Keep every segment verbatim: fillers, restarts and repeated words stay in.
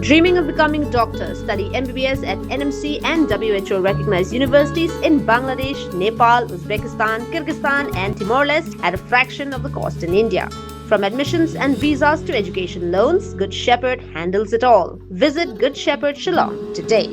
Dreaming of becoming a doctor? Study M B B S at N M C and W H O recognized universities in Bangladesh, Nepal, Uzbekistan, Kyrgyzstan, and Timor Leste at a fraction of the cost in India. From admissions and visas to education loans, Good Shepherd handles it all. Visit Good Shepherd Shillong today.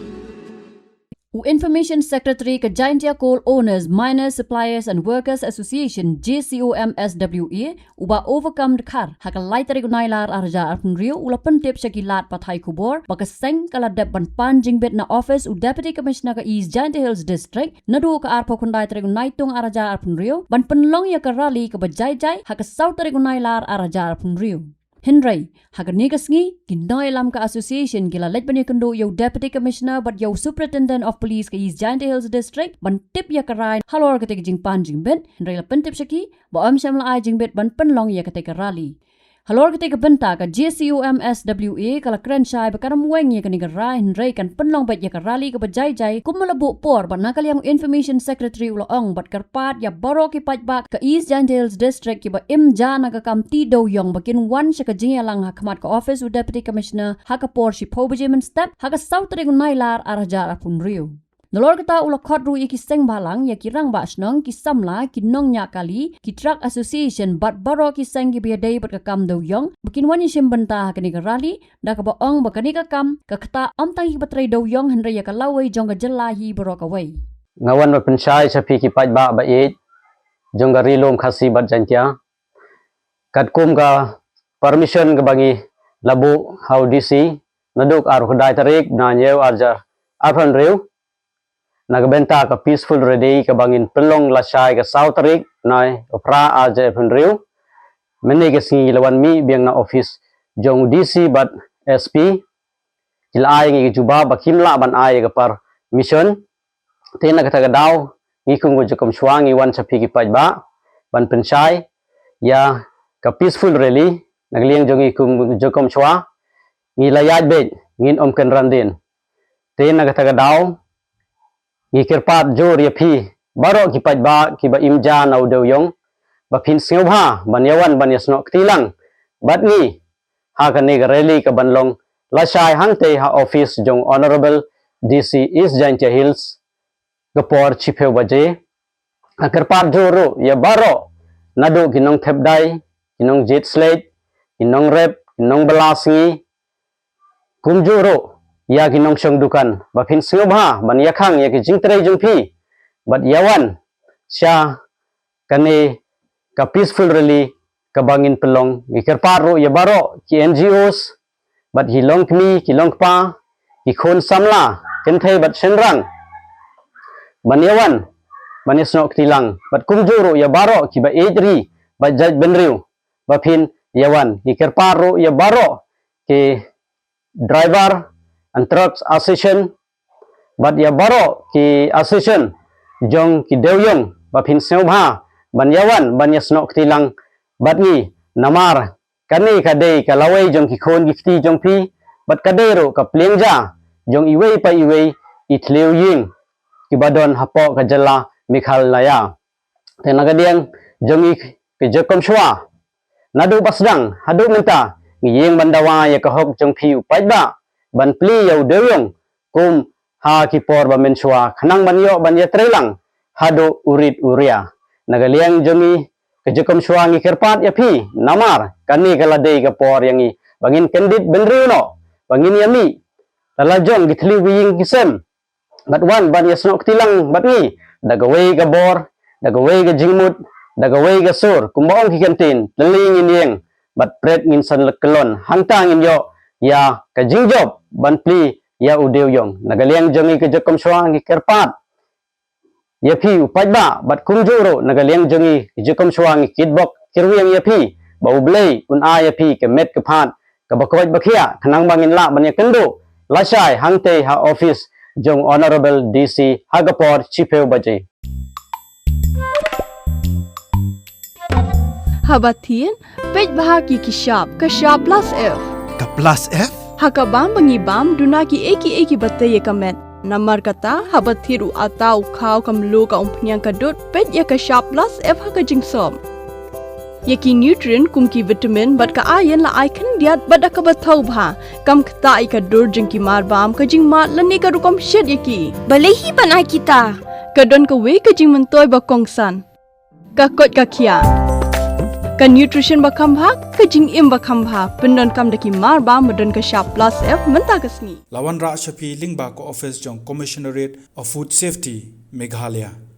U Information Secretary ka Jaintia Coal Owners, Miners, Suppliers and Workers Association, J C O M S W A, u Bah Overcome Dkhar, ha ka lai tarik u Nailar ar hajar arphew hynriew, u la pyntip sha ki lad pathai khubor ba ka seng ka la dep ban pan jingbit na office u Deputy Commissioner ka East Jaintia Hills District naduh ka arphew khyndai tarik u Naitung ar hajar arphew hynriew, ban pynlong ïa ka rally kaba jai jai ha ka saw tarik u Nailar ar hajar arphew hynriew. Hynrei ha kane ka sngi, ki nongïalam ka association ki la leit ban ïakynduh ïa u Deputy Commissioner bad ïa u Superintendent of Police ka East Jaintia Hills District ban tip ïa ka rai halor katei ka jingpan jingbit, hynrei la pyntip sha ki ba ym shym la ai jingbit ban pynlong ïa katei ka rally. Halor katei ka bynta, ka J C O M S W A ka la kren shai ba kan ym weng ïa kane ka rai, hynrei kan pynlong beit ïa ka rally kaba jai jai kum ba la buh por. Bad na ka liang u Information Secretary u la ong bad kyrpad ïa baroh ki paidbah ka East Jaintia Hills District kiba im ja na ka kam ti dewiong ba kin wan sha ka jingïalang ha khmat ka office u Deputy Commissioner ha ka por shiphew baje mynstep ha ka saw tarik u Nailar ar hajar arphew hynriew. Nalor kata, u la khot ruh ïa ki seng bhalang, ïa ki rangbah shnong, ki samla, ki nongñiah kali, ki truck association bad baroh ki seng kiba ïadei bad ka kam dewiong ba kin wan ïashim bynta ha kane ka rally, da kaba ong ba kane ka kam ka ktah ym tang ïa kiba trei dewiong hynrei ïa ka lawei jong ka jylla hi baroh kawei. Nga wan ban pynshai sha phi ki paidbah ba ïeit jong ka Ri Lum Khasi bad Jaintia. Katkum ka permission kaba ngi la buh ha u D C naduh ka arphew khyndai tarik u Naiñiew ar hajar arphew hynriew, na ka bynta ka peaceful rally kaba ngin pynlong lashai ka saw tarik u Naiphra ar hajar arphew hynriew, mynne ka sngi la wan mih biang na office jong u D C bad S P. Ki la ai ngi ka jubab ba kim lah ban ai ka permission. Te na kata ka daw, ngi kum ka Jaikum Shwa ngi wan sha phi ki paidbah ban pynshai ïa ka peaceful rally. Na ka liang jong ngi kum ka Jaikum Shwa, ngi la ïaid beit, ngin ym kynran dien. Te na kata ka daw, ngi kyrpad jur ïa phi baroh ki paidbah kiba im ja na u dewiong ba phin sngewbha ban ïawan ban ïasnoh kti lang bad ngi ha kane ka rally kaban long lashai hangtei ha office jong Honorable D C East Jaintia Hills ka por shiphew baje. Nga kyrpad jur ruh ïa baroh, naduh ki nongthep dai, ki nongjied shlei, ki nongrep, ki nongbylla sngi, kumjuh ruh ïa ki nongshong dukan ba phin sngewbha ban ïakhang ïa ki jingtrei jong phi bad ïawan sha kane ka peaceful rally kaba ngin pynlong. Ngi kyrpad ruh ïa baroh ki N G Os bad ki longkmie ki longkpa, ki khun samla kynthei bad shynrang ban ïawan ban ïasnoh kti lang, bad kumjuh ruh ïa baroh kiba ïeit ri bad jaitbynriew ba phin ïawan. Ngi kyrpad ruh ïa baroh ki Driver and Trucks Association bad ïa baroh ki association jong ki dewiong ba phin sngewbha ban ïawan ban ïasnoh kti lang bad ngi, namar kane ka dei ka lawei jong ki khun ki kti jong phi bad ka dei ruh ka pliang ja jong iwei pa iwei i thliew ïing kiba don hapoh ka jylla Meghalaya. Te na ka liang jong ngi ka Jaikum Shwa, naduh ba sdang haduh mynta ngi ïeng ban dawa ïa ka hok jong phi u paidbah ban plie ïa u dewiong kum ha ki por ba mynshuwa khnang ban ïoh ban ïatrei lang haduh u rit u ria. Na ka liang jong ngi ka Jaikum Shwa ngi kyrpad ïa phi, namar kane ka la dei ka por ïa ngi ba ngin kyndit bynriew noh, ba ngin ïa mih la la jong ki thliew ki ïing ki sem bad wan ban ïasnoh kti lang bad ngi da kawei ka bor, da kawei ka jingmut, da kawei ka sur, kumba ong ki kyntien, tylli ngin ïeng bad pret ngin san kyllon, hangta ngin ïoh ïa ka jingjop ban plie ïa u dewiong. Na ka liang jong ngi ka Jaikum Shwa ngi kyrpad ïa phi u paidbah bad kumjuh ruh na ka liang jong ngi ka Jaikum Shwa ngi kitbok kirwiang ïa phi ba U Blei un ai ïa phi ka met ka phad kaba koit ba khiah khnang ba ngin lah ban ïakynduh lashai hangtei ha office jong Honorable D C ha ka por shiphew baje. Haba thied, peit bha ki ki shap, ka shap plus F. Ka plus F? Ha ka bam ba ngi bam, duna kiei kiei kiba tei ïa ka met. Namar kata, haba thied u atta u khaw, ka mluh, ka umphniang, ka dud, peit ïa ka shap plus F ha ka jingsop. Ïa ki nutrient kum ki vitamin bad ka iron la ai khyndiat bad da kaba thaw bha. Kam ktah ïa ka dur jong ki marbam, ka jingmad lane ka rukom shet ïa ki. Balei hi ban ai kita? Ka don kawei ka jingmyntoi ba kongsan. Ka koit ka khiah. Ka nutrition ba kham bha, ka jingim ba kham bha. Pyndonkam da ki marbam ba don ka shap plus F mynta ka sngi. La wanrah sha phi lyngba ka office jong Commissionerate of Food Safety, Meghalaya.